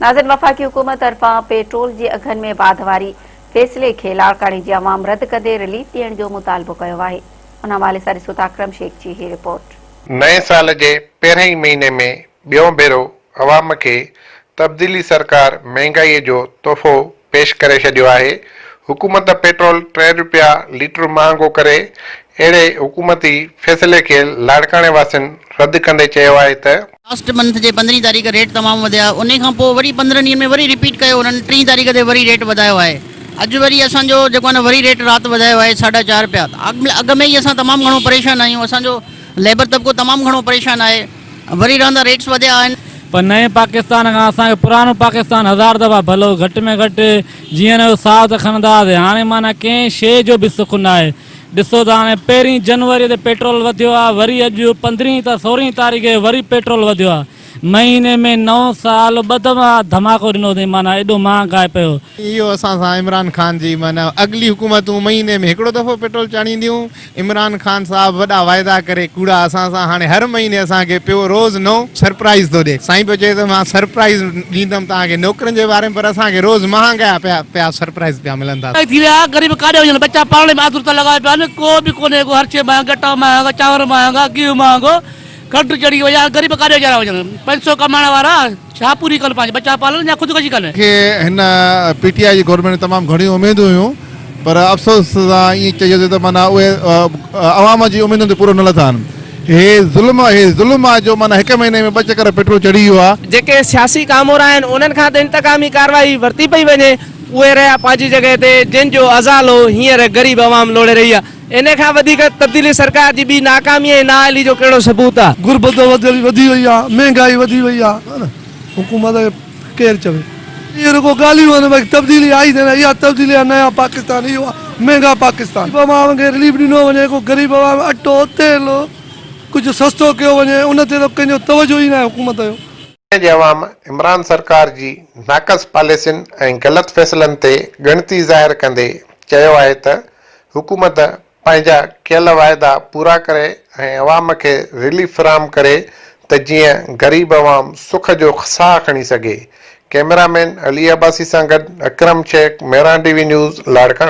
ناظرين وفاقي حڪومت طرفان پيٽرول جي اگهن ۾ واڌ واري فيصلي کي لاڙڪاڻي جي عوام رد ڪندي رليف ڏيڻ جو مطالبو ڪيو آهي ان حوالي سان ڏسو ٿا اڪرم شيخ جي هي رپورٽ. نئين سال جي پهرئين ئي مهيني ۾ ٻيون ڀيرو عوام کي تبديلي سرڪار مهنگائي جو تحفو پيش ڪري ڇڏيو آهي، حڪومت پيٽرول 3 رپيا ليٽر مهانگو ڪري اهڙي حڪومتي فيصلي کي لاڙڪاڻي واسين رد ڪندي چيو آهي ته. لاسٽ منٿ جي پندرهين تاريخ ريٽ تمام وڌيا انهي کان پوء وري 15 ڏينهن ۾ وري رپيٽ ڪيو انهن ٽين تاريخ تي وري ريٽ وڌايو آهي اڄ وري اسان جو جيڪو آهي نه وري ريٽ رات وڌايو آهي ساڍا چار رپيا اڳ ۾ ئي اسان تمام گهڻو پريشان آهيون اسان جو ليبر طبقو تمام گهڻو پريشان آهي وري رهندا ريٽس وڌيا آهن. پر نئين پاڪستان کان اسان کي پراڻو پاڪستان هزار دفعا ڀلو گهٽ ۾ گهٽ جيئن جو ساهه ته کڻندا هئاسين هاڻي معنيٰ ڪنهن شيء جو به سک ناهي ڏسو ته هاڻي پهرين جنوري تي پيٽرول وڌيو آهي وري اڄ پندرهين ته سورهين تاريخ تي وري پيٽرول وڌيو آهي مهيني ۾ نئون سال ٻه دفعا ڌماڪو ڏنو اٿئي معنيٰ ايڏو مهانگائي پيو. اهو اسان سان عمران خان جي معنيٰ اڳلي حڪومتون مهيني ۾ هڪڙو دفعو پيٽرول چاڙهينديون عمران خان صاحب وڏا واعدا ڪري ڪوڙا اسان سان هاڻي هر مهيني اسان کي پيو روز نئون سرپرائز ٿو ڏي سائين پيو چئي ته مان سرپرائز ڏيندم توهان کي نوڪرين جي باري ۾ پر اسان کي روز مهانگايا پيا پيا سرپرائز پيا ملن ٿا. ٿي ويا غريب ڪاڏي وڃن ٻچا پالڻ ۾ آڌرتا لڳا پيا آهن ڪو به ڪونهي ڪو هر شيء مهانگي اٽا مهانگا چانور مهانگا گيهه مهانگو کنڊ چڙهي وئي آهي غريب ڪاڏي ويچارا وڃن 500 ڪمائڻ وارا ڇا پوري ڪن پنهنجي ٻچا پالن يا خودڪشي ڪن. کي هن پي ٽي آء جي گورنمينٽ ۾ تمام گهڻيون اميدون هيون پر افسوس سان ائين چئجي ٿو ته معنيٰ اهي عوام جي اميدن تي پورو نه لٿا آهن هي ظلم هي ظلم آهي جو معنيٰ هڪ مهيني ۾ ٻه چڪر پيٽرول چڙهي ويو آهي. جيڪي سياسي ڪامورا آهن انهن کان ته انتقامي ڪارروائي ورتي پئي وڃي اهي رهيا پنهنجي جڳهه تي جن جو ازالو هينئر غريب عوام لوڙي رهي آهي. ان کان وڌيڪ تبديلي سرڪار جي ٻي ناڪامي ۽ نااهلي جو ڪهڙو ثبوت آ؟ غربت وڌي وئي آ، مهنگائي وڌي وئي آ، حڪومت کي ڪير چوي. اهي رڳو ڳالهيون آهن باقي تبديلي آئي ته نه، اها تبديلي آ نيا پاڪستان، اهو آ مهنگا پاڪستان. غريب عوام کي رليف ڏنو وڃي، ڪو غريب عوام اٽو، تيل ڪجهه سستو ڪيو وڃي، ان تي ته ڪنهن جو توجهه ئي ناهي حڪومت جو. ڪراچي جي عوام عمران سرڪار جي ناقص پاليسين ۽ غلط فيصلن تي ڳڻتي ظاهر ڪندي چيو آهي ته حڪومت پنهنجا ڪيل واعدا پورا ڪري ۽ عوام کي رليف فراهم ڪري ته جيئن غريب عوام سک جو ساهه کڻي سگهي. ڪئميرا مين علي عباسي سان گڏ Akram Shaikh, Mehran T V news, Larkana.